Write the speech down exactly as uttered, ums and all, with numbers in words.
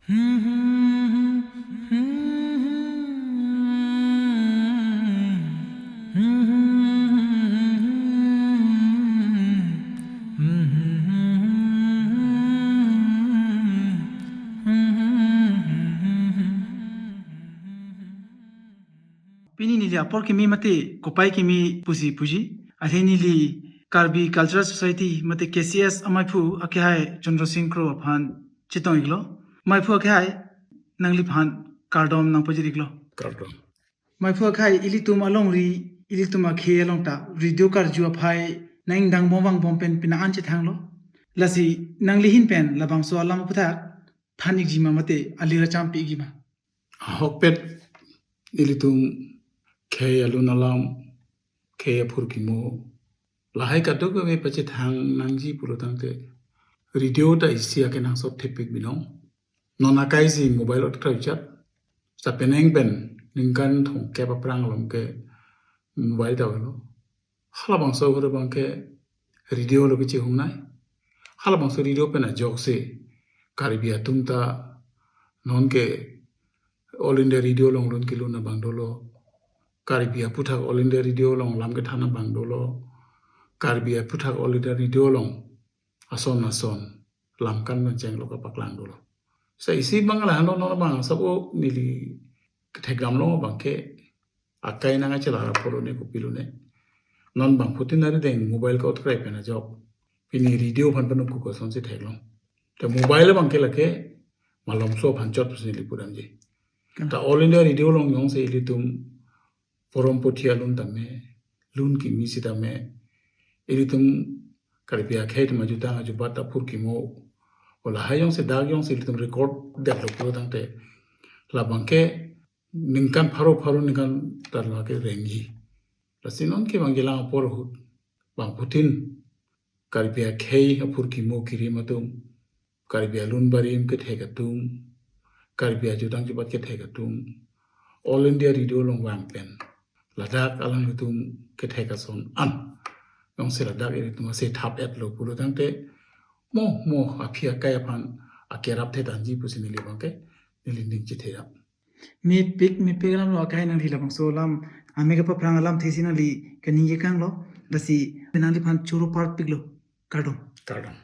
Pini neli apor kimi mate kopai kimi pusi puji. Athe neli Karbi Cultural Society mate K C S amaiphu akehai Chandra Singh Kro aphan chetong-iklo. Maiphu akehai, nangliphan kardom nangpajir-iklo. Kardom. Maiphu akehai, ilitum alongri, ilitum akhei along ta radio karju aphai nangdang bom vangbom pen pina an chethanglo. Lasi nangli ahin pen labangso alam aphuthak than-ikji ma mate alir acham pi-ikji ma? Ahokpet ilitum khei alun alam, khei aphurkimo, lahai kadokave pachethang nangji pulo tangte radio ta isi akenangsot thepik binong. Non akaisi mobile ot kroi chat. Sa penang pen ningkan thomkep aphrang along ke mobile ta avelo. Halabangso ahut abang ke radio lo kechehungnei. Halabangso radio pen ajoksi Karbi atum ta non ke All India Radio along lun kelun abang dolo. Karbi aphuthak All India Radio along lam kethan abang dolo. Karbi aphuthak All India Radio along ason ason lam kan pen chenglo kapaklang dolo. Sa isi abang la hano non abang sabo neli kethekdamlong abang ke akai nangkachelar apor lone kopilo ne. Non bangphutin arideng mobile ka ot kroi pen ajok. Pini radio aphan pen uku kosonsi theklong. Te mobile abang ke lake malomso aphan chot pusi neli pudamji. Hmm. Ta All India Radio along jongsi ilitum porom pothi alun tame, lun kimi sitame, ilitum Karbi akhei atum ajutang ajubat aphurkimo, o lahai jongsi dak jongsi ilitum record detlo pulo tangte, labang ke ningkan pharo pharo ningkan tarlo ke rengji. Lasi non ke bang jelang apor ahut bangphutin Karbi akhei aphurkimo kirim atum, Karbi alun barim kethek atum, Karbi ajutang ajubat kethek atum, All India Radio along vang pen ladak alanglitum kethek ason an jongsi ladak ilitum ase thap-etlo pulo tangte, mo mo aphi akai aphan akerap thethanji pusi neli abang ke neli ning chethe-ap. Mepik mepik alam lo akai, nangli labangso alam, ame kapaphrang alamthe si nangli kaningje kanglo, lasi nangliphan choro parpiklo. Kardom. Kardom.